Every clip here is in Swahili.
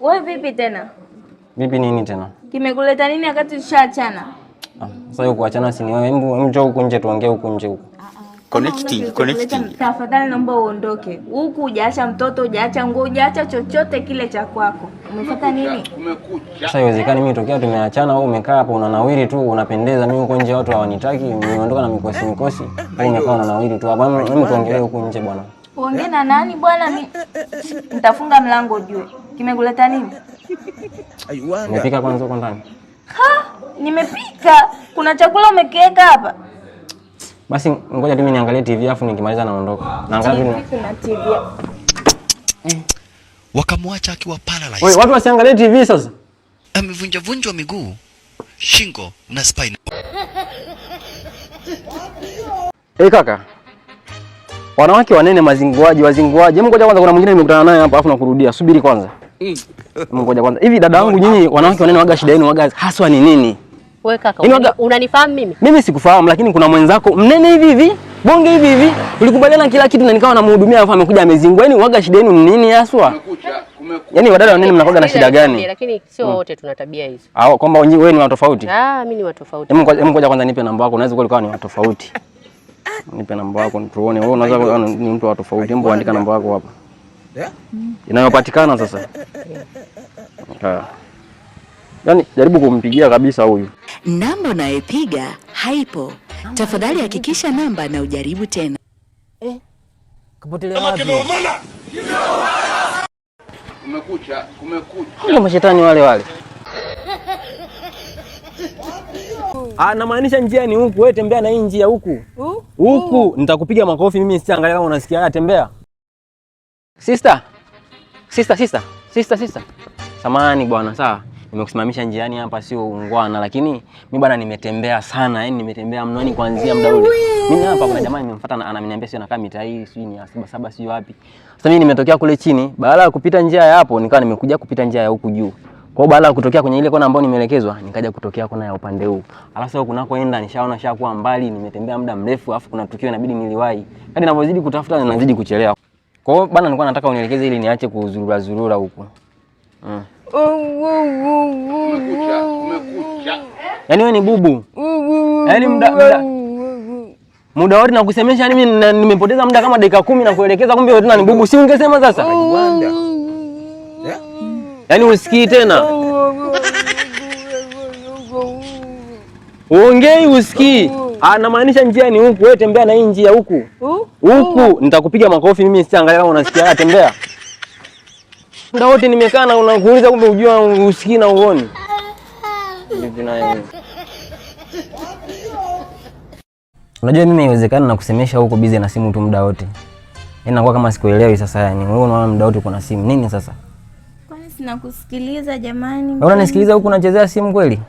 Wewe vipi tena? Vipi nini tena? Kimekuleta nini wakati tushaachana? Ah, sasa hiyo kuachana si ni wewe. Hebu njoo huku nje tuongee huku nje huku. Connecting, connecting. Tafadhali naomba uondoke. Huku hujaacha mtoto, hujaacha nguo, hujaacha chochote kile cha kwako. Umefuata nini? Sasa haiwezekani mimi tokea tumeachana wewe umekaa hapo unanawiri tu, unapendeza, mimi huko nje watu hawanitaki, nimeondoka na mikosi mikosi. Wewe umekaa unanawiri tu hapa. Hebu tuongelee huku nje bwana. Uongee na nani bwana? Mimi nitafunga mlango ujue. Kimekuleta nini? Umepika kwanza huko ndani? Ha, nimepika. Kuna chakula umekiweka hapa? Basi ngoja tu mimi niangalie TV afu nikimaliza naondoka. Naangalia tu. Kuna TV. Wakamwacha akiwa paralyzed. Wewe watu wasiangalie TV sasa. Amevunjavunjwa miguu, shingo na spine. Eh, kaka. Wanawake wanene mazinguaji, wazinguaji. Hebu ngoja kwanza, kuna mwingine nimekutana naye hapa afu nakurudia. Subiri kwanza. Hebu ngoja kwanza. Hivi dada wangu, nyinyi wanawake wanene waga shida yenu waga haswa ni nini? Wewe kaka, Yaani unanifahamu mimi? Mimi sikufahamu, lakini kuna mwenzako mnene hivi hivi, bonge hivi hivi, tulikubaliana kila kitu na nikawa namhudumia afu amekuja amezingua. Yaani waga shida yenu ni nini haswa? Yaani wadada wanene mnakuwa na shida gani? Lakini sio wote tuna tabia hizo. Ah, kwamba wewe ni wa tofauti? Ah, mimi ni wa tofauti. Hebu ngoja kwanza nipe namba yako, unaweza kweli ni wa tofauti. Nipe namba yako tuone. Wewe unaweza kuwa ni mtu wa tofauti. Hebu andika namba yako hapa. Inayopatikana sasa. Ah. Yaani jaribu kumpigia kabisa huyu. Namba unayopiga haipo. Tafadhali hakikisha namba na ujaribu tena. Kapotelea wapi? Kumekucha, kumekucha. Ndio mashetani wale wale. Ah, namaanisha njia ni huku, wewe tembea na hii njia huku. Huku nitakupiga makofi mimi, sitaangalia kama unasikia. Haya, tembea. Sister. Sister, sister. Sister, sister. Samahani bwana, sawa. Nimekusimamisha njiani hapa sio ungwana, lakini mimi bwana nimetembea sana, yani nimetembea mno, yani kuanzia muda ule. Mimi hapa kuna jamaa nimemfuata na ananiambia sio nakaa mitaa hii, sio ni ya saba saba sio wapi. Sasa mimi nimetokea kule chini, baada ya kupita njia ya hapo nikawa nimekuja kupita njia ya huku juu. Kwa hiyo baada ya kutokea kwenye ile kona ambayo nimeelekezwa, nikaja kutokea kona ya upande huu. Alafu sasa kunakoenda nishaona shakuwa mbali, nimetembea muda mrefu, alafu kuna tukio inabidi niliwahi. Hadi ninavyozidi kutafuta nazidi kuchelewa. Kwa hiyo bana, nilikuwa nataka unielekeze ili niache kuzurura zurura huku. Yaani wewe ni bubu. Yaani muda wote nakusemesha, yani mimi nimepoteza muda kama dakika 10 na kuelekeza, kumbe wewe tena ni bubu. Si ungesema sasa? Yaani usikii tena. Uongei usikii. Ah, namaanisha njia ni huku, wewe tembea na hii njia huku. Huku nitakupiga makofi mimi, sitaangalia kama unasikia. Tembea. Muda wote nimekaa na unakuuliza, kumbe hujua usikii na uoni. Unajua mimi haiwezekani na kusemesha huko busy na simu tu muda wote. Yaani nakuwa kama sikuelewi sasa, yani wewe unaona muda wote uko na simu. Nini sasa? Kwani sinakusikiliza jamani? Wewe unanisikiliza huku unachezea simu kweli?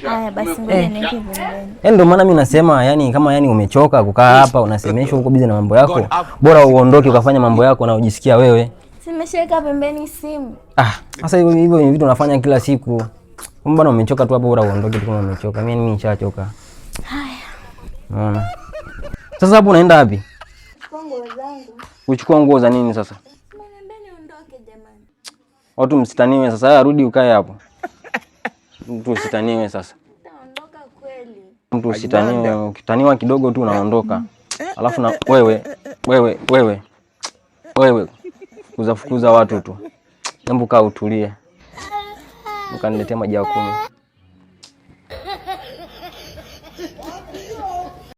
Haya basi ngoja niweke pembeni. Yaani ndio maana mimi nasema yani kama yani umechoka kukaa hapa unasemeshwa huko busy na mambo yako, bora uondoke ukafanya mambo yako na ujisikia wewe. Simeshaweka pembeni simu. Ah, sasa hivyo hivyo ni vitu unafanya kila siku. Mbona umechoka tu hapo, bora uondoke tu kama umechoka. Mimi nishachoka. Haya. Unaona? Sasa hapo unaenda wapi? Kuchukua nguo zangu. Kuchukua nguo za nini sasa? Umeniambia niondoke jamani. Watu msitaniwe sasa, haya rudi ukae hapo. Mtu usitaniwe sasa. Nitaondoka kweli. Mtu usitaniwe, ukitaniwa kidogo tu unaondoka. Alafu na wewe wewe wewe wewe kuzafukuza watu tu. Hebu kaa utulie. Ukaniletea maji ya kunywa.